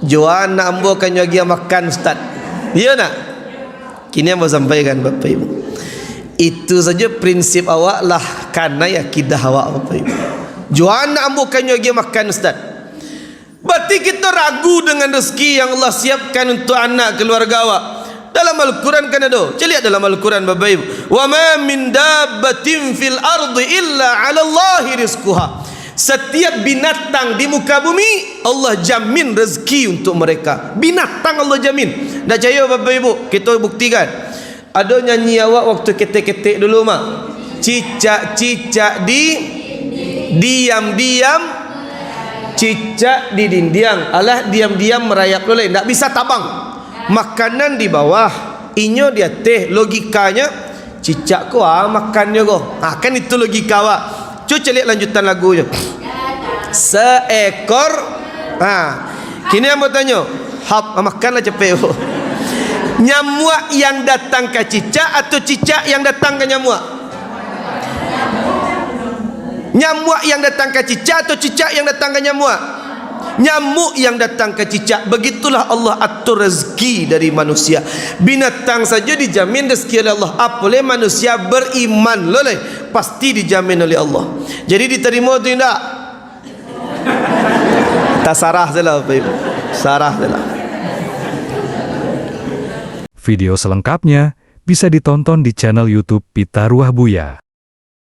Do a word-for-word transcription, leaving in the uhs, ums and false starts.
Jo a anak ambo ka nyo agiah makan, Ustaz. Iyo nak? Kini ambo sampaikan, Bapak Ibu. Itu sajo prinsip awak lah kanai akidah awak, Bapak Ibu. Jo a anak ambo ka nyo agiah makan, Ustaz. Berarti kito ragu dengan rezeki yang Allah siapkan untuk anak keluarga awak. Dalam Al-Quran kan ado. Caliak dalam Al-Quran, Bapak Ibu. "Wa ma min dabbatin fil ardi illa 'alallahi rizquha." Setiap binatang di muka bumi, Allah jamin rezeki untuk mereka. Binatang Allah jamin. Ndak cayo, Bapak Ibu? Kito buktikan. Ado nyanyi awak waktu ketek-ketek dulu, mah. Cicak-cicak di diam-diam, cicak di dindiang. Alah, diam-diam merayap lo lai, ndak bisa tabang. Makanan di bawah, inyo di ateh. Logikanyo, cicak ko a makannyo ko. Ha, kan itu logika awak. Cu caliak lanjutan lagunyo. Seekor. Ha. Kini ambo tanyo, hap, makanlah capek, Bu. Nyamuak yang datang ka cicak atau cicak yang datang ka nyamuak? Nyamuak yang datang ka cicak atau cicak yang datang ka nyamuak? Nyamuk yang datang ka cicak. Begitulah Allah atur rezeki dari manusia. Binatang sajo dijamin rezeki oleh Allah. Apo lai manusia beriman lo lai, pasti dijamin oleh Allah. Jadi ditarimo tu indak? Tasarah sajolah, Bapak Ibu. Sarah sajolah. Video selengkapnya bisa ditonton di channel YouTube Pitaruah Buya.